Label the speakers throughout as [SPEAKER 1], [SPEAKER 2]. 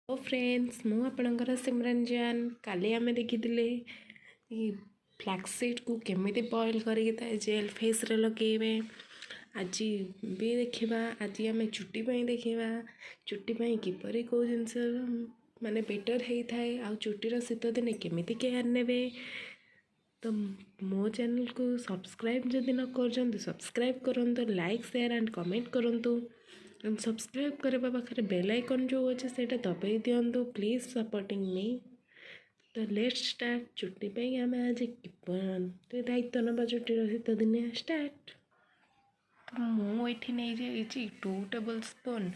[SPEAKER 1] ଓ friends, ମୁଁ ଆପଣଙ୍କର ସିମରନ୍ ଜାନ୍। କାଲି ଆମେ ଦେଖିଥିଲେ ଫ୍ଲାକ୍ସସିଡ଼୍କୁ କେମିତି ବଏଲ୍ କରିକି ତା ଜେଲ୍ ଫେସ୍ରେ ଲଗେଇବେ। ଆଜି ବି ଦେଖିବା, ଆଜି ଆମେ ଚୁଟି ପାଇଁ ଦେଖିବା, ଚୁଟି ପାଇଁ କିପରି କେଉଁ ଜିନିଷ ମାନେ ବେଟର୍ ହେଇଥାଏ ଆଉ ଚୁଟିର ଶୀତ ଦିନେ କେମିତି କେୟାର୍ ନେବେ। ତ ମୋ ଚ୍ୟାନେଲ୍କୁ ସବସ୍କ୍ରାଇବ୍ ଯଦି ନ କରୁଛନ୍ତି, ସବସ୍କ୍ରାଇବ୍ କରନ୍ତୁ, ଲାଇକ୍, ସେୟାର୍ ଆଣ୍ଡ କମେଣ୍ଟ କରନ୍ତୁ। ସବସ୍କ୍ରାଇବ୍ କରିବା ପାଖରେ ବେଲ୍ ଆଇକନ୍ ଯେଉଁ ଅଛି, ସେଇଟା ଦବାଇ ଦିଅନ୍ତୁ। ପ୍ଲିଜ୍ ସପୋର୍ଟିଂ ମି। ତ let's start. ଚୁଟି ପାଇଁ ଆମେ ଆଜି କିପରି ଦାୟିତ୍ୱ ନେବା ଚୁଟିର ଶୀତ ଦିନେ, ଷ୍ଟାର୍ଟ। ତ ମୁଁ ଏଠି ନେଇଯାଇଛି 2 ଟେବୁଲ୍ ସ୍ପୁନ୍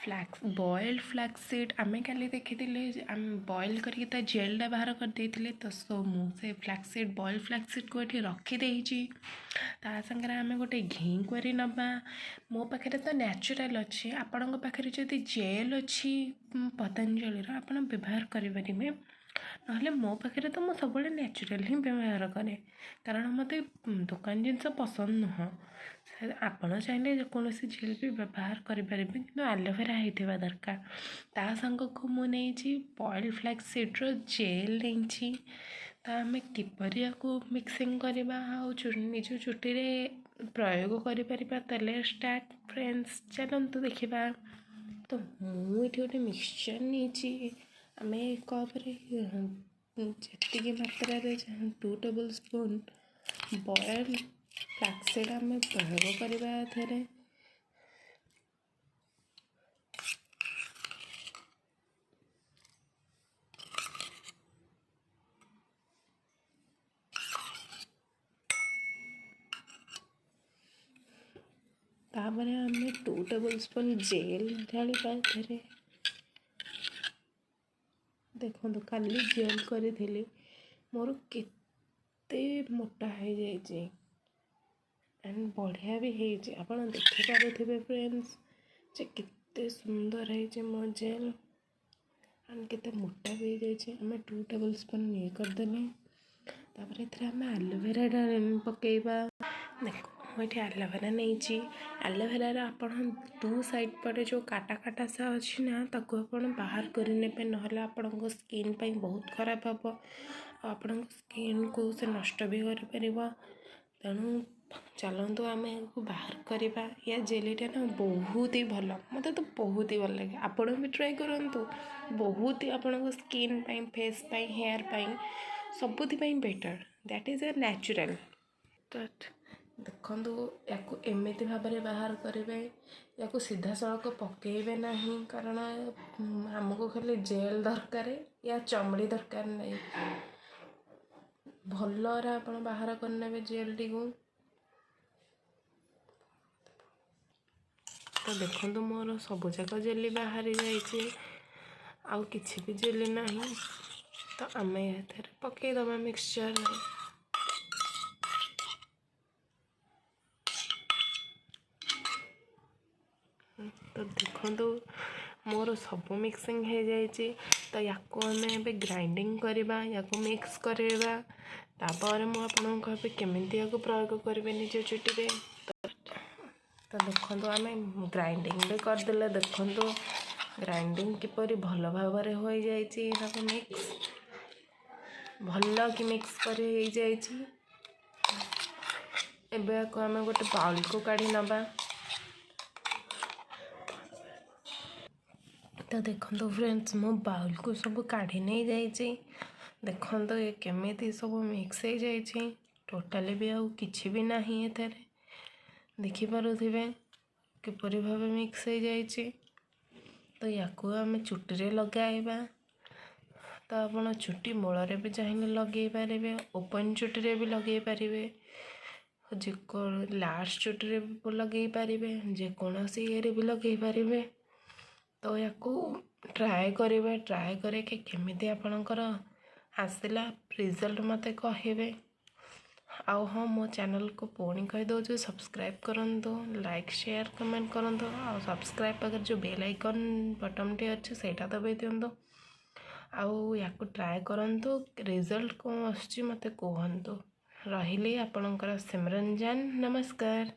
[SPEAKER 1] ଫ୍ଲାକ୍ସ ବଏଲ୍ଡ ଫ୍ଲାକ୍ସସିଡ଼୍। ଆମେ କାଲି ଦେଖିଥିଲେ, ଆମେ ବଏଲ୍ କରିକି ତା ଜେଲ୍ଟା ବାହାର କରିଦେଇଥିଲେ। ତ ସୋ ମୁଁ ସେ ଫ୍ଲାକ୍ସସିଡ଼୍, ବଏଲ୍ ଫ୍ଲାକ୍ସସିଡ଼୍କୁ ଏଠି ରଖିଦେଇଛି। ତା ସାଙ୍ଗରେ ଆମେ ଗୋଟେ ଘି କୁଆଁରୀ ନେବା। ମୋ ପାଖରେ ତ ନ୍ୟାଚୁରାଲ୍ ଅଛି, ଆପଣଙ୍କ ପାଖରେ ଯଦି ଜେଲ୍ ଅଛି ପତଞ୍ଜଳିର, ଆପଣ ବ୍ୟବହାର କରିପାରିବେ। ନହେଲେ ମୋ ପାଖରେ ତ ମୁଁ ସବୁବେଳେ ନ୍ୟାଚୁରାଲ୍ ହିଁ ବ୍ୟବହାର କରେ, କାରଣ ମୋତେ ଦୋକାନ ଜିନିଷ ପସନ୍ଦ ନୁହଁ। ଆପଣ ଚାହିଁଲେ ଯେକୌଣସି ଜେଲ୍ ବି ବ୍ୟବହାର କରିପାରିବେ, କିନ୍ତୁ ଆଲୋଭେରା ହେଇଥିବା ଦରକାର। ତା ସାଙ୍ଗକୁ ମୁଁ ନେଇଛି ବଏଲ୍ ଫ୍ଲାକ୍ସସିଡ଼୍ର ଜେଲ୍ ନେଇଛି। ତ ଆମେ କିପରି ୟାକୁ ମିକ୍ସିଂ କରିବା ଆଉ ନିଜ ଚୁଟିରେ ପ୍ରୟୋଗ କରିପାରିବା, ତାହେଲେ ଷ୍ଟାର୍ଟ ଫ୍ରେଣ୍ଡସ୍, ଚାଲନ୍ତୁ ଦେଖିବା। ତ ମୁଁ ଏଠି ଗୋଟେ ମିକ୍ସଚର୍ ନେଇଛି। ଆମେ କପ୍ରେ ଯେତିକି ମାତ୍ରାରେ 2 ଟେବୁଲ୍ ସ୍ପୁନ୍ ବଏଲ୍ ଫ୍ଲାକ୍ସସିଡ଼୍ ଆମେ ପ୍ରୟୋଗ କରିବା ଏଥିରେ। ତାପରେ ଆମେ 2 ଟେବୁଲ୍ ସ୍ପୁନ୍ ଜେଲ୍ ଢାଳିବା ଏଥିରେ। ଦେଖନ୍ତୁ, କାଲି ଜେଲ୍ କରିଥିଲି, ମୋର କେତେ ମୋଟା ହେଇଯାଇଛି ଆଣ୍ଡ ବଢ଼ିଆ ବି ହେଇଛି। ଆପଣ ଦେଖିପାରୁଥିବେ ଫ୍ରେଣ୍ଡସ୍ ଯେ କେତେ ସୁନ୍ଦର ହେଇଛି ମୋ ଜେଲ୍ ଆଣ୍ଡ କେତେ ମୋଟା ବି ହେଇଯାଇଛି। ଆମେ 2 ଟେବୁଲ୍ ସ୍ପୁନ୍ ଇଏ କରିଦେଲେ। ତାପରେ ଏଥିରେ ଆମେ ଆଲୋଭେରା ପକାଇବା। ଦେଖ, ମୁଁ ଏଠି ଆଲୋଭେରା ନେଇଛି। ଆଲୋଭେରାର ଆପଣ 2 ସାଇଡ଼୍ ପଟେ ଯେଉଁ କାଟା କାଟା ସା ଅଛି ନା, ତାକୁ ଆପଣ ବାହାର କରିନେବେ, ନହେଲେ ଆପଣଙ୍କ ସ୍କିନ୍ ପାଇଁ ବହୁତ ଖରାପ ହେବ ଆଉ ଆପଣଙ୍କ ସ୍କିନ୍କୁ ସେ ନଷ୍ଟ ବି କରିପାରିବ। ତେଣୁ ଚାଲନ୍ତୁ ଆମେ ଏହାକୁ ବାହାର କରିବା। ୟା ଜେଲିଟା ନା ବହୁତ ହି ଭଲ, ମୋତେ ତ ବହୁତ ହି ଭଲ ଲାଗେ। ଆପଣ ବି ଟ୍ରାଏ କରନ୍ତୁ, ବହୁତ ହି ଆପଣଙ୍କ ସ୍କିନ୍ ପାଇଁ, ଫେସ୍ ପାଇଁ, ହେୟାର୍ ପାଇଁ, ସବୁଥିପାଇଁ better. That is a natural. ଦେଖନ୍ତୁ, ୟାକୁ ଏମିତି ଭାବରେ ବାହାର କରିବେ, ୟାକୁ ସିଧାସଳଖ ପକାଇବେ ନାହିଁ, କାରଣ ଆମକୁ ଖାଲି ଜେଲ୍ ଦରକାର, ୟା ଚମଡ଼ି ଦରକାର ନାହିଁ। ଭଲରେ ଆପଣ ବାହାର କରିନେବେ ଜେଲ୍ଟିକୁ। ତ ଦେଖନ୍ତୁ, ମୋର ସବୁଯାକ ଜେଲି ବାହାରି ଯାଇଛି, ଆଉ କିଛି ବି ଜେଲି ନାହିଁ। ତ ଆମେ ଏଥିରେ ପକାଇଦେବା ମିକ୍ସଚର୍ରେ। ତ ଦେଖନ୍ତୁ, ମୋର ସବୁ ମିକ୍ସିଂ ହେଇଯାଇଛି। ତ ୟାକୁ ଆମେ ଏବେ ଗ୍ରାଇଣ୍ଡିଙ୍ଗ କରିବା, ୟାକୁ ମିକ୍ସ କରିବା। ତାପରେ ମୁଁ ଆପଣଙ୍କୁ କହିବି କେମିତି ୟାକୁ ପ୍ରୟୋଗ କରିବେ ନିଜ ଚୁଟିରେ। ତ ଦେଖନ୍ତୁ, ଆମେ ଗ୍ରାଇଣ୍ଡିଙ୍ଗ ବି କରିଦେଲେ। ଦେଖନ୍ତୁ, ଗ୍ରାଇଣ୍ଡିଙ୍ଗ କିପରି ଭଲ ଭାବରେ ହୋଇଯାଇଛି, ତାକୁ ମିକ୍ସ ଭଲ କି ମିକ୍ସ କରି ହେଇଯାଇଛି। ଏବେ ୟାକୁ ଆମେ ଗୋଟେ ବାଉଲକୁ କାଢ଼ି ନେବା। ତ ଦେଖନ୍ତୁ ଫ୍ରେଣ୍ଡସ୍, ମୁଁ ବାଉଲକୁ ସବୁ କାଢ଼ି ନେଇଯାଇଛି। ଦେଖନ୍ତୁ, ଏ କେମିତି ସବୁ ମିକ୍ସ ହେଇଯାଇଛି, ଟୋଟାଲି ବି ଆଉ କିଛି ବି ନାହିଁ ଏଥିରେ। ଦେଖିପାରୁଥିବେ କିପରି ଭାବେ ମିକ୍ସ ହେଇଯାଇଛି। ତ ୟାକୁ ଆମେ ଚୁଟିରେ ଲଗାଇବା। ତ ଆପଣ ଚୁଟି ମୂଳରେ ବି ଚାହିଁଲେ ଲଗେଇ ପାରିବେ, ଓପନ୍ ଚୁଟିରେ ବି ଲଗେଇ ପାରିବେ, ଲାର୍ଜ ଚୁଟିରେ ବି ଲଗେଇ ପାରିବେ, ଯେକୌଣସି ଇଏରେ ବି ଲଗେଇ ପାରିବେ। ତ ୟାକୁ ଟ୍ରାଏ କରିବେ, ଟ୍ରାଏ କରିକି କେମିତି ଆପଣଙ୍କର ଆସିଲା ରିଜଲ୍ଟ ମୋତେ କହିବେ। ଆଉ ହଁ, ମୋ ଚ୍ୟାନେଲ୍କୁ ପୁଣି କହିଦେଉଛି, ସବସ୍କ୍ରାଇବ୍ କରନ୍ତୁ, ଲାଇକ୍, ସେୟାର୍, କମେଣ୍ଟ କରନ୍ତୁ ଆଉ ସବସ୍କ୍ରାଇବ୍ ପାଖରେ ଯେଉଁ ବେଲ୍ ଆଇକନ୍ ବଟନ୍ଟି ଅଛି, ସେଇଟା ଦବାଇ ଦିଅନ୍ତୁ। ଆଉ ୟାକୁ ଟ୍ରାଏ କରନ୍ତୁ, ରେଜଲ୍ଟ କ'ଣ ଆସୁଛି ମୋତେ କୁହନ୍ତୁ। ରହିଲି, ଆପଣଙ୍କର ସିମରନ୍ ଜାନ୍, ନମସ୍କାର।